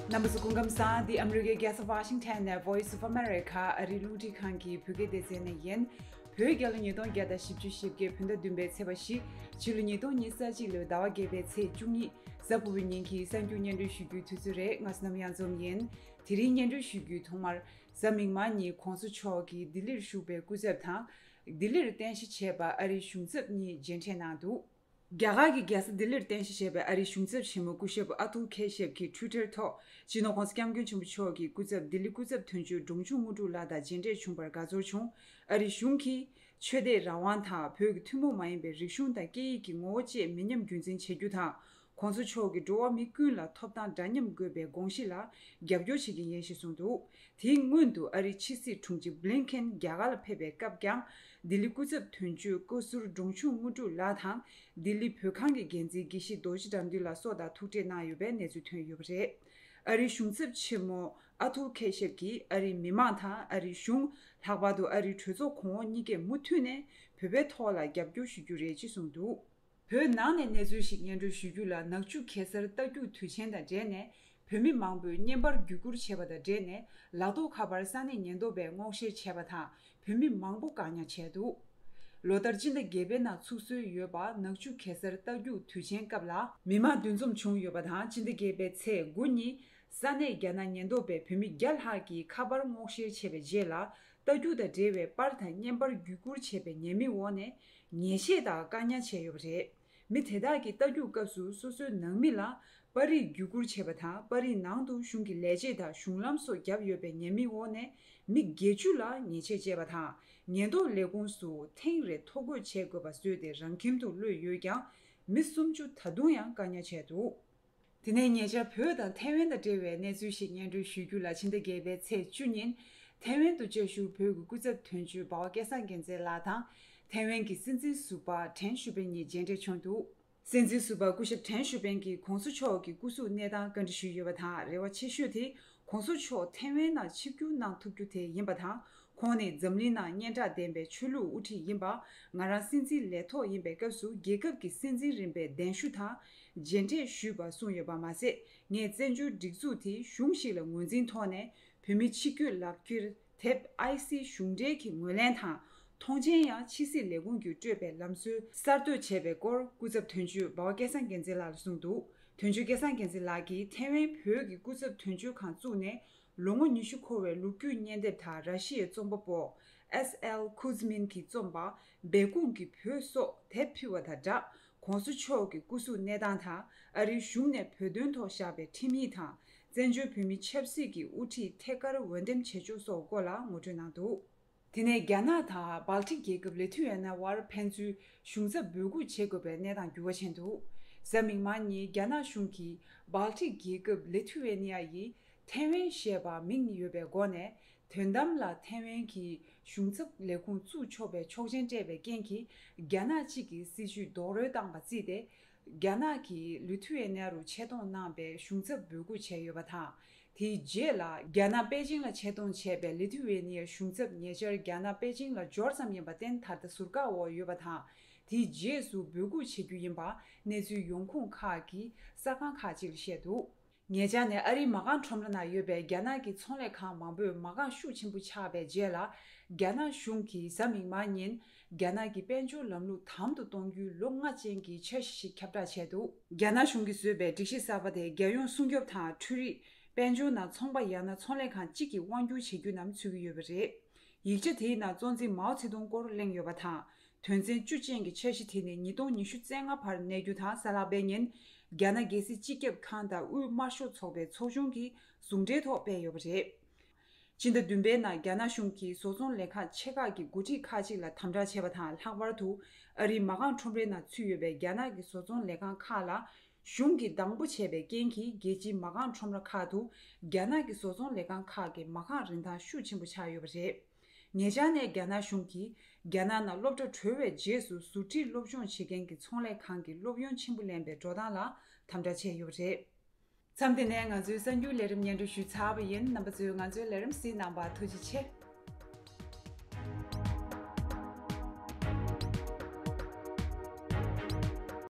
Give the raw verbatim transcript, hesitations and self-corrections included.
རྣམ་པ་ཚོ་སྐུ་ཁམས་བཟང་། འདི་ཨ་མི་རི་ཀའི་རྒྱལ་ས་ཝ་ཤིང་ཊོན་ནས་Voice of America ཨ་རིའི་རླུང་འཕྲིན་ཁང་གི་བོད་སྐད་སྡེ་ཚན་ནས་ཡིན། བོད་རྒྱལ་ལོ་ཉིས་སྟོང་བརྒྱ་དང་བཞི་བཅུ་ཞེ་བརྒྱད་བོད་ཟླ་བདུན་པའི་ཚེས་པ་བཞི། ཕྱི་ལོ་ཉིས་སྟོང་ཉི་ཤུ་རྩ་གཅིག་ལོའི་ཟླ་བ་བརྒྱད་པའི་ཚེས་བཅུ་གཉིས། གཟའ་ཕུར་བུའི་ཉིན་གྱི་གསར་འགྱུར་སྙན་སྒྲོན་ཞུ་རྒྱུའི་དུས་ཚོད་རེད། ང་བསོད་ནམས་གཡང་འཛོམས་ཡིན། དེ་རིང་སྙན་སྒྲོན་ཞུ་རྒྱུའི་ཐོག་མར། གཟའ་མིག་དམར་ཉིན་གོང་ས་མཆོག་གིས་ལྡི་ལིར་བཞུགས་པའི་སྐུ་ཚབ་དང་། ལྡི་ལིར་རྟེན་གཞི་བྱས་པ་ཨ་རིའི་གཞུང་ཚབ་གཉིས་མཇལ་འཕྲད་གནང་འདུག་རྒྱ་གར་གྱི་རྒྱལ་ས་ལྡི་ལིར་རྟེན་གཞི་བྱས་པའི་ཨ་རིའི་གཞུང་ཚབ་ཆེན་མོ་སྐུ་ཞབས་ཨ་ཐུལ་ཁེ་ཤེབ་ཀྱིས་ཊུའི་ཊར་ཐོག་སྤྱི་ནོར་༧གོང་ས་༧སྐྱབས་མགོན་ཆེན་པོ་མཆོག་གི་སྐུ་ཚབ་ལྡི་ལི་སྐུ་ཚབ་དོན་གཅོད་འབྲོང་ཆུང་དངོས་གྲུབ་ལགས་དང་མཇལ་འཕྲད་བྱུང་བར་དགའ་ཚོར་བྱུང་། ཨ་རིའི་གཞུང་གིས་ཆོས་དད་རང་དབང་དང་བོད་ཀྱི་ཐུན་མོང་མ་ཡིན་པའི་རིག་གཞུང་དང་སྐད་ཡིག་གི་ངོ་བོ་བཅས་མི་ཉམས་རྒྱུན་འཛིན་བྱེད་རྒྱུ་དང་། ༧གོང་ས་མཆོག་གིས་འགྲོ་བ་མི་ཀུན་ལ་ཐོབ་ཐང་འདྲ་མཉམ་དགོས་པའི་དགོངས་གཞི་ལ་རྒྱབ་སྐྱོར་བྱེད་ཀྱི་ཡིན་ཞེས་གསུངས་འདུག་དེའི་སྔོན་དུ་ཨ་རིའི་ཕྱི་སྲིད་དྲུང་ཆེ་བྷི་ལིན་ཁེན་རྒྱ་གར་ལ་ཕེབས་པའི་སྐབས་ཀྱང་ལྡི་ལི་སྐུ་ཚབ་དོན་གཅོད་བཀའ་ཟུར་འབྲོང་ཆུང་དངོས་གྲུབ་ལགས་དང་ལྡི་ལི་བོད་ཁང་གི་འགན་འཛིན་དགེ་བཤེས་རྡོ་རྗེ་དགྲ་འདུལ་ལགས་སོགས་དང་ཐུག་འཕྲད་གནང་ཡོད་པའི་གནས་ཚུལ་ཐོན་ཡོད་པ་རེད། ཨ་རིའི་གཞུང་ཚབ་ཆེན་མོ་ཨ་ཐུལ་ཁེ་ཤེབ་ཀྱིས་ཨ་རིའི་མི་མང་དང་ཨ་རིའི་གཞུང་། ལྷག་པར་དུ་ཨ་རིའི་གྲོས་ཚོགས་གོང་འོག་གཉིས་ཀས་མུ་མཐུད་ནས་བོད་པའི་ཐོག་ལ་རྒྱབ་སྐྱོར་ཞུ་རྒྱུ་རེད་ཅེས་གསུངས་འདུག་བོད་ནང་ནས་གནས་ཚུལ་ཞིག་སྙན་སྒྲོན་ཞུ་རྒྱུ་ལ། ནག་ཆུ་གེ་སར་རྟ་རྒྱུག་དུས་ཆེན་དང་འབྲེལ་ནས་བོད་མི་མང་པོས་བརྙན་པར་བརྒྱུད་བསྐུར་བྱས་པ་དང་འབྲེལ་ནས་ལག་ཐོགས་ཁ་པར་ས་གནས་ཉེན་རྟོག་པས་སྔོག་བཤེར་བྱས་པ་དང་བོད་མི་མང་པོ་བཀག་ཉར་བྱས་འདུག་ལོ་ལྟར་སྤྱི་ཟླ་བརྒྱད་པའི་ནང་ཚུགས་སྲོལ་ཡོད་པ་ནག་ཆུ་གེ་སར་རྟ་རྒྱུག་དུས་ཆེན་སྐབས་ལ་མི་མང་འདུ་འཛོམས་བྱུང་ཡོད་པ་དང་། སྤྱི་ཟླ་བརྒྱད་པའི་ཚེས་དགུ་ཉིན་ས་གནས་རྒྱ་ནག་ཉེན་རྟོག་པས་བོད་མི་བརྒྱ་ལྷག་གི་ཁ་པར་སྔོག་བཤེར་བྱས་པའི་རྗེས་ལ། རྟ་རྒྱུག་དང་འབྲེལ་བའི་པར་དང་བརྙན་པར་བརྒྱུད་བསྐུར་བྱས་པའི་ཉེས་མིང་འོག་ནས་ཉེས་ཆད་དང་བཀག་ཉར་བྱས་ཡོད་པ་རེད། མི་དེ་དག་གིས་རྟ་རྒྱུག་སྐབས་སུ་སོ་སོའི་ནང་མི་ལ་པར་རིས་བརྒྱུད་བསྐུར་བྱས་པ་དང་། པར་རིས་ནང་དུ་གཞུང་གི་ལས་བྱེད་དང་གཞུང་ལམ་སོགས་བརྒྱབ་ཡོད་པའི་ཉེས་མིང་འོག་ནས་མི་བརྒྱད་ཅུ་ལ་ཉེས་ཆད་བཅད་པ་དང་། ཉེན་རྟོག་ལས་ཁུངས་སུ་ཐེངས་རེ་ཐོ་འགོད་བྱེད་དགོས་པ་བཟོས་ཏེ་རང་ཁྱིམ་དུ་གློད་ཡོད་ཀྱང་། མི་སུམ་ཅུ་ད་དུང་ཡང་བཀག་ཉར་བྱས་འདུག་དེ་ནས་ཉེ་ཆར་བོད་དང་ཐའེ་ཝན་དང་འབྲེལ་བའི་གནས་ཚུལ་ཞིག་སྙན་སྒྲོན་ཞུ་རྒྱུ་ལ། ཕྱི་ཟླ་བརྒྱད་པའི་ཚེས་བཅུ་ཉིན་ཐའེ་ཝན་དུ་བཅའ་བཞུགས་བོད་ཀྱི་སྐུ་ཚབ་དོན་གཅོད་འབའ་བ་སྐལ་བཟང་རྒྱལ་མཚན་ལགས་དང་ཐའེ་ཝན་གྱི་སྲིད་འཛིན་ཟུར་པ་ཁྲེན་ཞུ་ཕིན་གཉིས་མཇལ་འཕྲད་བྱུང་འདུག་སྲིད་འཛིན་ཟུར་པ་སྐུ་ཞབས་ཁྲེན་ཞུ་ཕིན་གྱིས་༧གོང་ས་མཆོག་གི་སྐུ་གཟུགས་གནས་སྟངས་བཀའ་འདྲི་ཞུས་ཡོད་པ་དང་། རེ་བ་ཆེ་ཤོས་དེ་༧གོང་ས་མཆོག་ཐའེ་ཝན་ནང་ཆིབས་བསྒྱུར་གནང་ཐུབ་རྒྱུ་དེ་ཡིན་པ་དང་། ཁོང་ནི་འཛམ་གླིང་ནང་སྙན་གྲགས་ལྡན་པའི་ཆོས་ལུགས་དབུ་ཁྲིད་ཡིན་པ། ང་རང་སྲིད་འཛིན་ལས་ཐོག་ཡིན་པའི་སྐབས་སུ་རྒྱལ་ཁབ་ཀྱི་སྲིད་འཛིན་རིམ་པའི་གདན་ཞུ་དང་མཇལ་འཕྲད་ཞུས་པ་གསུངས་ཡོད་པ་མ་ཟད། ངས་བཙན་བྱོལ་སྒྲིག་འཛུགས་དེའི་གཞུང་ཞིག་ལ་ངོས་འཛིན་ཐོག་ནས་བོད་མི་ཕྱི་སྐྱོད་ལག་འཁྱེར་དེབ་ཨའི་སི་གཞུང་འབྲེལ་གྱི་ངོས་ལེན་དང་། མཐོང་མཆན་ཡང་ཕྱི་སྲིད་ལས་ཁུངས་ཀྱིས་སྤྲོད་པའི་ལམ་སྲོལ་གསར་གཏོད་བྱས་པའི་སྐོར་སྐུ་ཚབ་དོན་གཅོད་འབའ་བ་སྐལ་བཟང་རྒྱལ་མཚན་ལགས་ལ་གསུངས་འདུག་དོན་གཅོད་སྐལ་བཟང་རྒྱལ་མཚན་ལགས་ཀྱིས་ཐའེ་ཝན་བོད་ཀྱི་སྐུ་ཚབ་དོན་གཅོད་ཁང་བཙུགས་ནས་ལོ་ངོ་ཉི་ཤུ་འཁོར་བའི་ལོ་རྒྱུས་བརྙན་དེབ་དང་། ར་ཤི་ཡའི་རྩོམ་པ་པོ་ཨེས་ཨེལ་ཁུ་ཛི་མིན་གྱིས་རྩོམ་པ་སྦས་སྐུང་གི་བོད་སོགས་དེབ་ཕུལ་བ་དང་སྦྲགས། ༧གོང་ས་མཆོག་གི་སྐུ་གཟུགས་གནས་སྟངས་དང་། ཨ་རིའི་གཞུང་ནས་བོད་དོན་ཐོག་བཞག་པའི་ཁྲིམས་ཡིག་དང་། བཙན་བྱོལ་བོད་མིའི་ཆབ་སྲིད་ཀྱི་དབུ་ཁྲིད་ཐད་ཀར་འོས་འདེམས་བྱེད་ཕྱོགས་སོགས་སྐོར་ལ་ངོ་སྤྲོད་གནང་འདུག་དེ་ནས་རྒྱ་ནག་དང་སྦལ་ཏིག་རྒྱལ་ཁབ་ལི་ཐུ་ཝེ་ནི་ཡ་དབར་ཕན་ཚུན་གཞུང་ཚབ་འབོད་འགུག་བྱེད་དགོས་པའི་གནས་སྟངས་འགྱུར་བ་ཕྱིན་འདུག་གཟའ་མིག་དམར་ཉིན་རྒྱ་ནག་གཞུང་གིས་སྦལ་ཏིག་རྒྱལ་ཁབ་ལི་ཐུ་ཝེ་ནི་ཡ་ཡི་ཐའེ་ཝན་ཞེས་པ་མིང་ཡོད་པའི་སྒོ་ནས། དོན་དམ་ལ་ཐའེ་ཝན་གྱི་གཞུང་ཚབ་ལས་ཁུངས་བཙུགས་ཆོག་པའི་ཆོག་མཆན་སྤྲད་པའི་རྐྱེན་གྱིས། རྒྱ་ནག་གཅིག་གི་སྲིད་བྱུས་རྡོག་རོལ་བཏང་བ་བརྩིས་ཏེ། རྒྱ་ནག་གིས་ལི་ཐུ་ཝེ་ནི་ཡ་རུ་ཆེད་གཏོང་གནང་པའི་གཞུང་ཚབ་འབོད་འགུག་བྱས་ཡོད་པ་དང་། དེའི་རྗེས་ལ་རྒྱ་ནག་པེ་ཅིང་ལ་ཆེད་གཏོང་བྱས་པའི་ལི་ཐུ་ཝེ་ནི་ཡའི་གཞུང་ཚབ་ཉེ་ཆར་རྒྱ་ནག་པེ་ཅིང་ལ་འབྱོར་ཙམ་ཡིན་པར་བརྟེན། ད་ལྟ་ཟུར་བཀག་འོག་ཡོད་པ་དང་། དེའི་རྗེས་སུ་འབོད་འགུག་བྱེད་རྒྱུ་ཡིན་པ་གནས་ཚུལ་ཡོང་ཁུངས་ཁག་གིས་གསར་ཁང་ཁག་ཅིག་ལ་བཤད་འདུག་ཉེ་ཆར་ནས་ཨ་རིའི་མ་རྐང་ཁྲོམ་ར་ནང་ཡོད་པའི་རྒྱ་ནག་གི་ཚོང་ལས་ཁང་མང་པོས་མ་རྐང་ཤུགས་ཆེན་པོ་ཆག་པའི་རྗེས་ལ། རྒྱ་ནག་གཞུང་གིས་གཟའ་མིག་དམར་ཉིན། རྒྱ་ནག་གི་དཔལ་འབྱོར་ལམ་ལུགས་དམ་དུ་གཏོང་རྒྱུའི་ལོ་ལྔ་ཅན་གྱི་འཆར་གཞི་ཞིག་ཁྱབ་བསྒྲགས་བྱས་འདུག་རྒྱ་ནག་གཞུང་གིས་བཟོས་པའི་སྒྲིག་གཞི་གསར་པ་དེ། རྒྱལ་ཡོངས་སྲུང་སྐྱོབ་དང་འཕྲུལ་རིག་དཔལ་འབྱོར་ནང་ཚོང་པ་ཡང་ན་ཚོང་ལས་ཁང་གཅིག་གིས་དབང་སྒྱུར་བྱེད་རྒྱུ་རྣམས་ཚུད་ཀྱི་ཡོད་པ་རེད། ཡིག་ཆ་དེའི་ནང་གཙོ་འཛིན་མའོ་ཙེ་ཏུང་སྐོར་གླེང་ཡོད་པ་དང་། དོན་ཚན་བཅུ་ཅན་གྱི་འཆར་གཞི་དེ་ནི་ཉིས་སྟོང་ཉི་ཤུ་རྩ་ལྔ་བར་གནས་རྒྱུ་དང་། གཟའ་ལྷག་པའི་ཉིན་རྒྱ་ནག་རྒྱལ་སྲིད་སྤྱི་ཁྱབ་ཁང་དང་དབུས་དམར་ཤོག་ཚོགས་པའི་ཚོགས་ཆུང་གིས་ཟུང་འབྲེལ་ཐོག་སྤེལ་ཡོད་པ་རེད། སྤྱི་ཟླ་བདུན་པའི་ནང་རྒྱ་ནག་གཞུང་གིས་བཟོ་ཚོང་ལས་ཁང་ཆེ་ཁག་གི་འགོ་ཁྲིད་ཁག་ཅིག་ལ་དམ་དྲག་བྱས་པ་དང་། ལྷག་པར་དུ་ཨ་རིའི་མ་རྐང་ཁྲོམ་རའི་ནང་ཚུད་ཡོད་པའི་རྒྱ་ནག་གི་བཟོ་ཚོང་ལས་ཁང་ཁག་ལ། གཞུང་གིས་སྡང་པོ་བྱས་པའི་རྐྱེན་གྱིས། རྒྱལ་སྤྱིའི་མ་རྐང་ཁྲོམ་ར་ཁག་ཏུ་རྒྱ་ནག་གི་བཟོ་ཚོང་ལས་ཁང་ཁག་གི་མ་རྐང་རིན་ཐང་ཤུགས་ཆེན་པོ་ཆག་ཡོད་པ་རེད། ཉེ་ཆར་ནས་རྒྱ་ནག་གཞུང་གིས་རྒྱ་ནག་ནང་སློབ་གྲྭ་གྲོལ་བའི་རྗེས་སུ་ཟུར་ཁྲིད་སློབ་སྦྱོང་བྱེད་མཁན་གྱི་ཚོང་ལས་ཁང་གི་སློབ་ཡོན་ཆེན་པོ་ལེན་པའི་འགྲོ་སྟངས་ལ་དམ་དྲག་བྱས་ཡོད་པ་རེད། མཚམས་འདི་ནས་ང་ཚོའི་གསར་འགྱུར་ལས་རིམ་སྙན་སྒྲོན་ཞུས་ཚར་བ་ཡིན། རྣམ་པ་ཚོས་ང་ཚོའི་ལས་རིམ་གཟིགས་གནང་བར་ཐུགས་རྗེ་ཆེ།